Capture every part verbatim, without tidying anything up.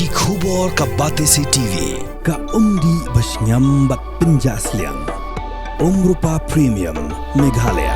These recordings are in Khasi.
Ki khubor ka Batesi T V, ka umdih bashngiam bad pynjah sliang. Umrupa Premium, Meghalaya.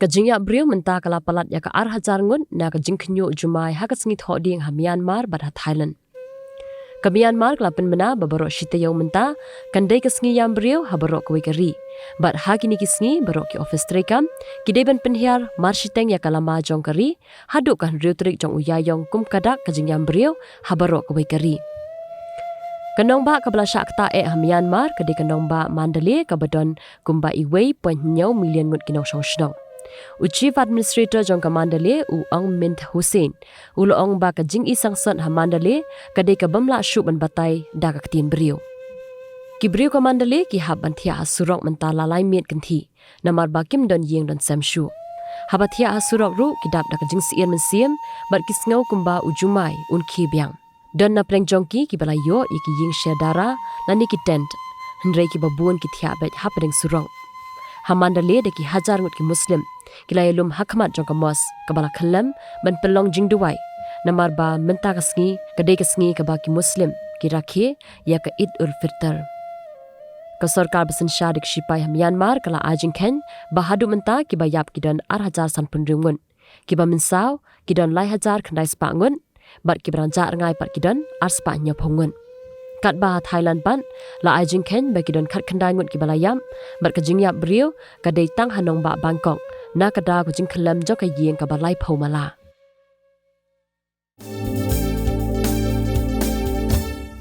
Ka jingïap briew mynta ka la palat ïa ka ar hajar ngut na ka jingkhynñiuh jumai ha ka sngi Thohdieng ha Myanmar bad ha Thailand. Ka Myanmar ka la pynbna ba baroh shi taïew mynta kan dei ka sngi ïam briew ha baroh kawei ka ri. Bad ha kine ki sngi baroh ki office treikam ki dei ban pynhiar marshiteng ïa ka lama jong ka ri haduh ka hynriew tarik jong u Ïaïong kum ka dak ka jingïam briew ha baroh kawei ka ri. Ka nongbah kaba la shah ktah eh ha Myanmar ka dei ka nongbah Mandalay kaba don kumba iwei point hynñiew million ngut ki nongshong shnong. U Chief Administrator jong ka Mandalay, u Aung Myint Hussein, u la ong ba ka jingisangsot ha Mandalay ka dei ka bym lah shuh ban batai da ka ktien briew. Ki briew ka Mandalay ki hap ban thiah ha surok mynta la lai miet kynthih, namar ba kim don ïing don sem shuh. Haba thiah ha surok ruh ki dap da ka jingsyier mynsiem bad ki sngew kumba u jumai un khie biang. Don na pdeng jong ki kiba la ïoh ïa ki ïing sher dara lane ki tent, hynrei kiba bun ki thiah beit hapdeng surok. Ha Mandalay da ki hajar ngut ki Muslim ki la ïalum ha khmat jong ka mosque kaba la khyllem ban pynlong jingduwai, namar ba mynta ka sngi ka dei ka sngi kaba ki Muslim ki rakhe ïa ka Eid ul Fitr. Ka sorkar ba synshar da ki shipai ha Myanmar ka la ai jingkheiñ ba haduh mynta kiba ïap ki don ar hajar sanphew hynriew ngut, kiba mynsaw ki don lai hajar khyndai spah ngut, bad kiba dang jah rngai pat ki don ar spah hynñiewphew ngut. Katba ha Thailand pat la ai jingkheiñ ba ki don khatkhyndai ngut kiba la ïap, bad ka jingïap briew ka dei tang ha nongbah Bangkok na ka daw ka jingkhyllem jong ka ïing kaba laiphew mala.